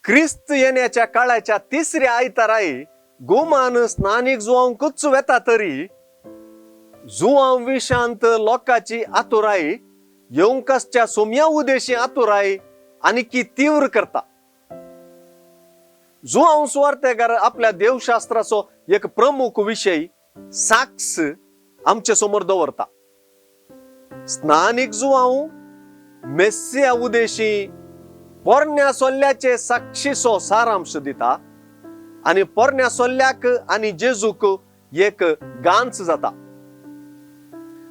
क्रिस्त येण्याच्या काळाच्या तिसऱ्या आयताराय गोमान स्नानीक जुवांकूच वेता तरी जुवां विशांत लोकांची आतुराय येवंकासच्या सोम्या उदेशी आतुराय आनी की तीव्र करता. जुवांव सुवार्तेकार आपल्या देवशास्त्राचो एक प्रमुख विशय साक्ष आमचे समोर दवरता. स्नानीक जुवांव मेस्सिया उदेशी पोरण्या सोल्ल्याचे साक्षीचो सारांश दिता आनी पोरण्या सोल्ल्याक आनी जेजूक एक गांच जाता.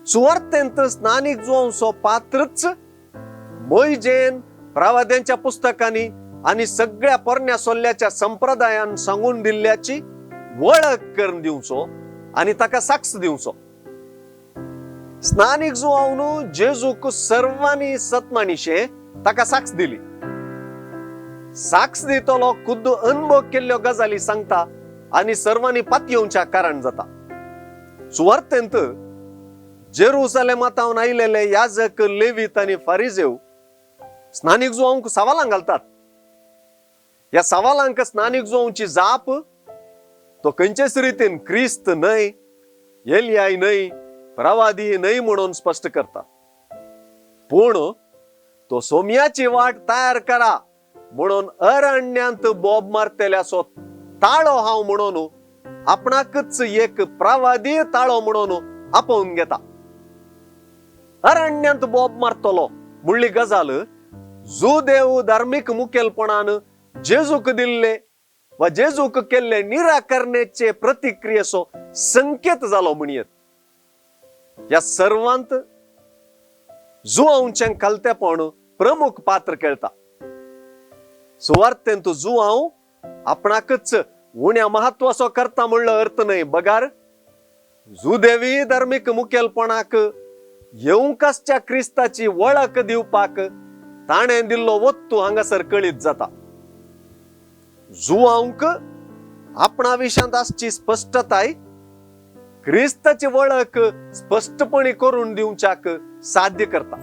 सुवार्तेंत स्नानीक जुवांचो पात्रच मोयजेन प्रवाद्यांच्या पुस्तकांनी आनी सगळ्या पोरण्या सोल्ल्याच्या संप्रदायान सांगून दिल्ल्याची वळख करून दिवचो आनी ताका साक्ष दिवचो. स्नानीक जुवांवन जेजूक सर्वांनी सतमानिशे ताका साक्ष दिली. साक्ष दितलो खुद्द अनुभव केल्ल्यो गजाली सांगता आनी सर्वांनी पातयेवच्या कारण जाता. सुवार्तेंत जेरुसलेमातावन आयलेले याजक लेवीत आनी फारिजेव स्नानीक जुवांक सवालां घालतात. ह्या सवालांक स्नानीक जुवांची जाप तो खंयचेच रितीन क्रिस्त न्हय, एलियाय न्हय, प्रवादी न्हय म्हणून स्पश्ट करता. पूण तो सोम्याची वाट तयार करा म्हणून अरण्यांत बोब मारतेल्याचो ताळो हांव म्हणून आपणाकच एक प्रवादी ताळो म्हणून आपोवन घेता. अरण्यांत बोब मारतलो म्हणली गजाल जुदेव धार्मीक मुखेलपणान जेजूक दिल्ले वा जेजूक केल्ले निराकरणेचे प्रतिक्रियेचो संकेत जालो म्हणयेत. ह्या सर्वांत जुवांचें खालतेपण प्रमुख पात्र खेळटा. सुवार्तेंत जुवांव आपणाकच उण्या महत्वाचो करता म्हणलो अर्थ न्हय, बगार जुदेवी धार्मीक मुखेलपणाक येवंकासच्या क्रिस्ताची वळख दिवपाक ताणें दिल्लो वत्तू हांगासर कळीत जाता. जुवांक आपणा विशांत आसची स्पश्टताय क्रिस्ताची वळख स्पश्टपणी करून दिवच्याक साध्य करता.